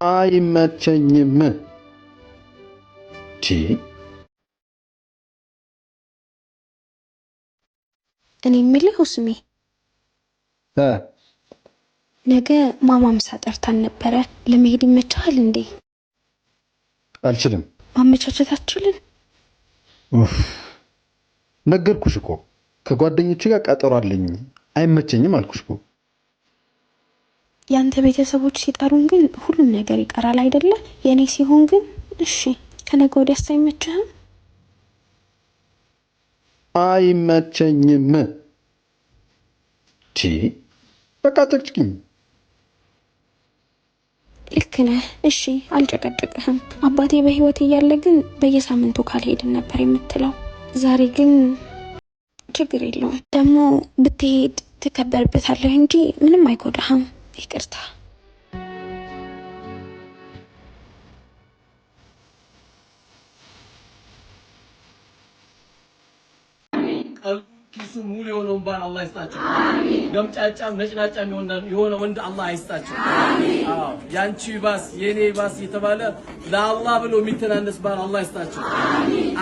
አይመቸኝም። ቺ እኔ የምልህ ስሜ ነገ ማማ ምሳ ጠርታን ነበረ። ለመሄድ ይመችሃል እንዴ? አልችልም። ማመቻቸት አትችልም? ነገርኩሽ እኮ ከጓደኞቼ ጋር ቀጠሮ አለኝ፣ አይመቸኝም አልኩሽ እኮ። ያንተ ቤተሰቦች ሲጠሩን ግን ሁሉም ነገር ይቀራል አይደለ? የእኔ ሲሆን ግን እሺ። ከነገ ወዲያስ አይመችህም? አይመቸኝም። በቃ ጨቅጭቅኝ። ልክ ነህ። እሺ አልጨቀጭቅህም። አባቴ በህይወት እያለ ግን በየሳምንቱ ካልሄድን ነበር የምትለው። ዛሬ ግን ችግር የለውም። ደግሞ ብትሄድ ትከበርበታለህ እንጂ ምንም አይጎዳህም። ይቅርታ። ኪሱ ሙሉ የሆነውን ባል አላህ ይስጣቸው። ገምጫጫም ነጭናጫም የሆነ ወንድ አላህ አይስጣቸው። አዎ ያንቺ ባስ የኔ ባስ የተባለ ለአላህ ብሎ የሚተናነስ ባል አላህ ይስጣቸው።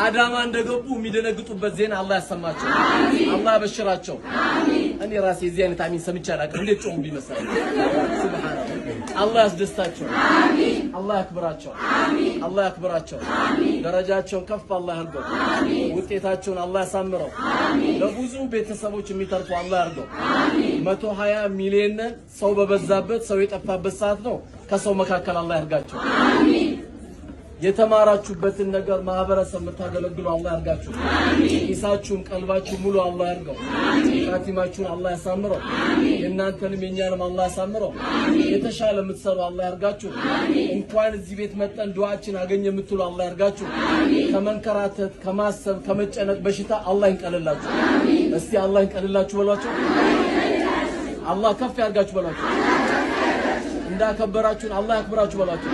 አዳማ እንደገቡ የሚደነግጡበት ዜና አላህ ያሰማቸው። አላህ ያበሽራቸው። እኔ ራሴ የዚህ አይነት አሚን ሰምቼ አላውቅም። እንዴት ጮሁ ቢመስል ሱብሃንአላህ። አላህ ያስደስታቸው። አላህ ያክብራቸው። አላህ ያክብራቸው። ደረጃቸውን ከፍ አላህ ያድርገው። ውጤታቸውን አላህ ያሳምረው። ለብዙ ቤተሰቦች የሚተርፉ አላህ ያድርገው። 120 ሚሊዮን ሰው በበዛበት ሰው የጠፋበት ሰዓት ነው። ከሰው መካከል አላህ ያድርጋቸው። የተማራችሁበትን ነገር ማህበረሰብ የምታገለግሉ አላህ ያርጋችሁ። ኪሳችሁም ቀልባችሁ ሙሉ አላህ ያርገው። ኻቲማችሁን አላህ ያሳምረው። የእናንተንም የእኛንም አላህ ያሳምረው። የተሻለ የምትሰሩ አላህ ያርጋችሁ። እንኳን እዚህ ቤት መጠን ዱዓችን አገኘ የምትሉ አላህ ያርጋችሁ። ከመንከራተት ከማሰብ ከመጨነቅ በሽታ አላህ ይንቀልላችሁ። እስቲ አላህ ይንቀልላችሁ በሏቸው። አላህ ከፍ ያርጋችሁ በሏቸው። እንዳከበራችሁን አላህ ያክብራችሁ በሏቸው።